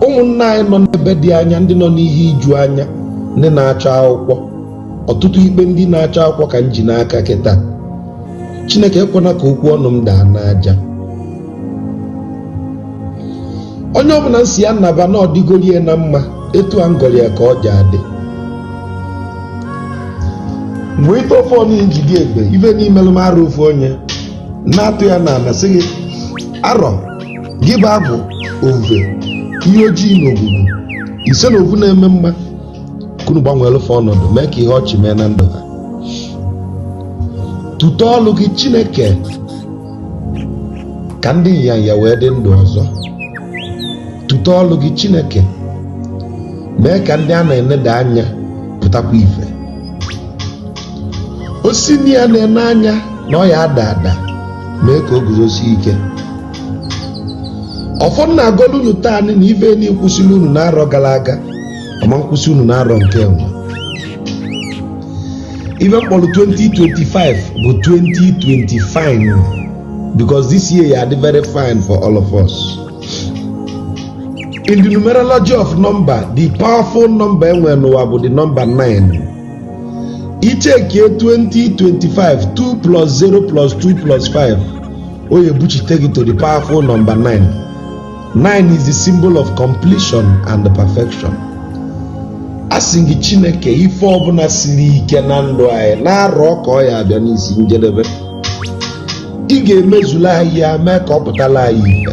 Ụmụnna anyị nọ n'ebe dị anya, ndị nọ n'ihe iju anya, ndị na-achọ akwụkwọ, ọtụtụ ikpe ndị na-achọ akwụkwọ ka m ji n'aka kịta. Chineke ekwena ka okwu ọnụ m daa n'aja. Onye ọbụla m si ya naba na ọdịgolie na mma, etu a ngọrọ ya ka ọ ji adị. Mgbe ite ofe ọnụ njide egbe ife n'imelụ m arụ ofu onye na-atụ ya n'ala sị gị arọ gị bụ agwụ ofufe ihe ojii na ogwugwu ise na ofu na-eme mma kunu gbanweelu fa ọnọdụ, mee ka ihe ọchị mee na ndụ ha. Tute ọlụ gị, Chineke, ka ndị nyanya wee dị ndụ ọzọ. Tute ọlụ gị, Chineke, mee ka ndị a na-eneda anya pụtakwa ife. Osi na ya na-ene anya na ọ ya ada ada, mee ka o guzosie ike. Ọfọ na-agọlụ unu taa na ife na-ekwusịrị unu n'arọ gara aga ọma nkwụsị unu n'arọ nke enwe. Ife mkpọrọ 2025 bụ 2020 fine, because this year ya dị very fine for all of us. In the numerology of number, the powerful number enwere n'ụwa bụ the number 9. Ichekie 2025, 2 plus 0 plus 2 plus 5, o ya ebuchite gị to the powerful number 9. 9 is the symbol of completion and perfection. A sị gị, Chineke, ife ọbụla siri ike na ndụ anyị na-arọ ka ọ ya abịa n'isi njedebe, ị ga-emezulu anyị ya, mee ka ọ pụtala anyị ife.